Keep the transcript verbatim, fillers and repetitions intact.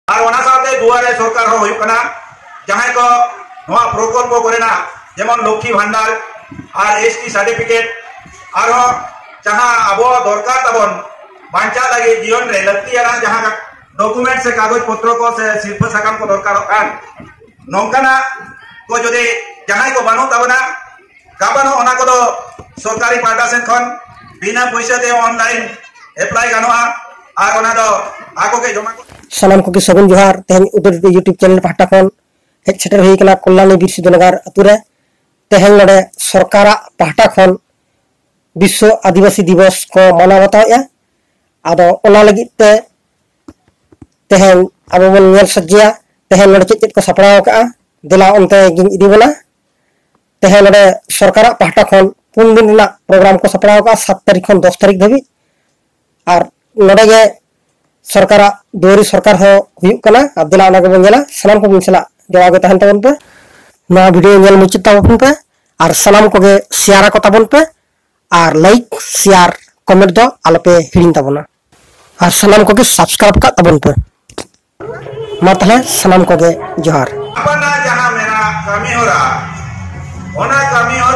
ᱟᱨ ᱚᱱᱟ ᱥᱟᱶᱛᱮ ᱫᱩᱣᱟᱨᱮ ᱥᱚᱨᱠᱟᱨ ᱦᱚᱸ ᱦᱩᱭᱩᱜ ᱠᱟᱱᱟ᱾ ᱡᱟᱦᱟᱸᱭ ᱠᱚ ᱱᱚᱣᱟ ᱯᱨᱚᱠᱚᱞᱯᱚ ᱠᱚᱨᱮᱱᱟᱜ, ᱡᱮᱢᱚᱱ ᱞᱚᱠᱠᱷᱤ ᱵᱷᱟᱱᱰᱟᱨ ᱟᱨ ᱮᱥ ᱴᱤ ᱥᱟᱨᱴᱤᱯᱷᱤᱠᱮᱴ, ᱟᱨᱦᱚᱸ ᱡᱟᱦᱟᱸ ᱟᱵᱚ ᱫᱚᱨᱠᱟᱨ ᱛᱟᱵᱚᱱ ᱵᱟᱧᱪᱟᱣ ᱞᱟᱹᱜᱤᱫ ᱡᱤᱭᱚᱱ ᱨᱮ ᱞᱟᱹᱠᱛᱤᱭᱟᱱᱟᱜ ᱡᱟᱦᱟᱸ ᱰᱚᱠᱩᱢᱮᱱᱴ ᱥᱮ ᱠᱟᱜᱚᱡᱽ ᱯᱚᱛᱨᱚ ᱠᱚ ᱥᱮ ᱥᱤᱨᱯᱷᱟᱹ ᱥᱟᱠᱟᱢ ᱠᱚ ᱫᱚᱨᱠᱟᱨᱚᱜ ᱠᱟᱱ, ᱱᱚᱝᱠᱟᱱᱟᱜ ᱠᱚ ᱡᱩᱫᱤ ᱡᱟᱦᱟᱸᱭ ᱠᱚ ᱵᱟᱹᱱᱩᱜ ᱛᱟᱵᱚᱱᱟ, ᱜᱟᱵᱟᱱᱚᱜ ᱚᱱᱟ ᱠᱚᱫᱚ ᱥᱚᱨᱠᱟᱨᱤ ᱯᱟᱦᱴᱟ ᱥᱮᱱ ᱠᱷᱚᱱ ᱵᱤᱱᱟᱹ ᱯᱚᱭᱥᱟ ᱛᱮ ᱚᱱᱞᱟᱭᱤᱱ ᱮᱯᱞᱟᱭ ᱜᱟᱱᱚᱜᱼᱟ᱾ ᱟᱨ ᱚᱱᱟ ᱫᱚ ᱟᱠᱚ ᱜᱮ ᱡᱚᱢᱟ ᱠᱚ᱾ ᱥᱟᱱᱟᱢ ᱠᱚᱜᱮ ᱥᱟᱹᱜᱩᱱ ᱡᱚᱦᱟᱨ᱾ ᱛᱮᱦᱮᱧ ᱩᱫᱟᱹᱨ YouTube ᱪᱮᱱᱮᱞ ᱯᱟᱦᱴᱟ ᱠᱷᱚᱱ ᱦᱮᱡ ᱥᱮᱴᱮᱨ ᱦᱩᱭ ᱟᱠᱟᱱᱟ ᱠᱚᱞᱞᱟᱱᱤ ᱵᱤᱨᱥᱤᱫᱷᱩ ᱱᱚᱜᱚᱨ ᱟᱛᱳ ᱨᱮ᱾ ᱛᱮᱦᱮᱧ ᱱᱚᱰᱮ ᱥᱚᱨᱠᱟᱨᱟᱜ ᱯᱟᱦᱴᱟ ᱠᱷᱚᱱ ᱵᱤᱥᱥᱚ ᱟᱹᱫᱤᱵᱟᱹᱥᱤ ᱫᱤᱵᱚᱥ ᱠᱚ ᱢᱟᱱᱟᱣ ᱵᱟᱛᱟᱣᱮᱫᱼᱟ᱾ ᱟᱫᱚ ᱚᱱᱟ ᱞᱟᱹᱜᱤᱫ ᱛᱮ ᱛᱮᱦᱮᱧ ᱟᱵᱚ ᱵᱚᱱ ᱧᱮᱞ ᱥᱚᱡᱷᱮᱭᱟ ᱛᱮᱦᱮᱧ ᱱᱚᱰᱮ ᱪᱮᱫ ᱪᱮᱫ ᱠᱚ ᱥᱟᱯᱲᱟᱣ ᱟᱠᱟᱫᱼᱟ᱾ ᱫᱮᱞᱟ ᱚᱱᱛᱮ ᱜᱤᱧ ᱤᱫᱤ ᱵᱚᱱᱟ᱾ ᱛᱮᱦᱮᱧ ᱱᱚᱰᱮ ᱥᱚᱨᱠᱟᱨᱟᱜ ᱯᱟᱦᱴᱟ ᱠᱷᱚᱱ ᱯᱩᱱ ᱫᱤᱱ ᱨᱮᱱᱟᱜ ᱯᱨᱳᱜᱨᱟᱢ ᱠᱚ ᱥᱟᱯᱲᱟᱣ ᱟᱠᱟᱫᱼᱟ, ᱥᱟᱛ ᱛᱟᱹᱨᱤᱠᱷ ᱠᱷᱚᱱ ᱫᱚᱥ ᱛᱟᱹᱨᱤᱠᱷ ᱫᱷᱟᱹᱵᱤᱡ᱾ ᱟᱨ ᱱᱚᱰᱮ ᱜᱮ ᱥᱚᱨᱠᱟᱨᱟᱜ ᱫᱩᱣᱟᱹᱨᱤ ᱥᱚᱨᱠᱟᱨ ᱦᱚᱸ ᱦᱩᱭᱩᱜ ᱠᱟᱱᱟ᱾ ᱟᱨ ᱫᱮᱞᱟ ᱚᱱᱟ ᱜᱮᱵᱚᱱ ᱧᱮᱞᱟ᱾ ᱥᱟᱱᱟᱢ ᱠᱚ ᱥᱟᱞᱟᱜ ᱡᱚᱲᱟᱣ ᱜᱮ ᱛᱟᱦᱮᱱ ᱛᱟᱵᱚᱱ ᱯᱮ᱾ ᱱᱚᱣᱟ ᱵᱷᱤᱰᱤᱭᱳ ᱧᱮᱞ ᱢᱩᱪᱟᱹᱫ ᱛᱟᱵᱚᱱ ᱯᱮ ᱟᱨ ᱥᱟᱱᱟᱢ ᱠᱚᱜᱮ ᱥᱮᱭᱟᱨ ᱟᱠᱚ ᱛᱟᱵᱚᱱ ᱯᱮ ᱟᱨ ᱞᱟᱭᱤᱠ, ᱥᱮᱭᱟᱨ, ᱠᱚᱢᱮᱱᱴ ᱫᱚ ᱟᱞᱚᱯᱮ ᱦᱤᱲᱤᱧ ᱛᱟᱵᱚᱱᱟ᱾ ᱟᱨ ᱥᱟᱱᱟᱢ ᱠᱚᱜᱮ ᱥᱟᱵᱥᱠᱨᱟᱭᱤᱵ ᱠᱟᱜ ᱛᱟᱵᱚᱱ ᱯᱮ᱾ ᱢᱟ ᱛᱟᱦᱞᱮ ᱥᱟᱱᱟᱢ ᱠᱚᱜᱮ ᱡᱚᱦᱟᱨ᱾ ᱟᱯᱟᱱᱟᱜ ᱡᱟᱦᱟᱸ ᱢᱮᱱᱟᱜ ᱠᱟᱹᱢᱤ ᱦᱚᱨᱟ, ᱚᱱᱟ ᱠᱟᱹᱢᱤ ᱦᱚᱨᱟ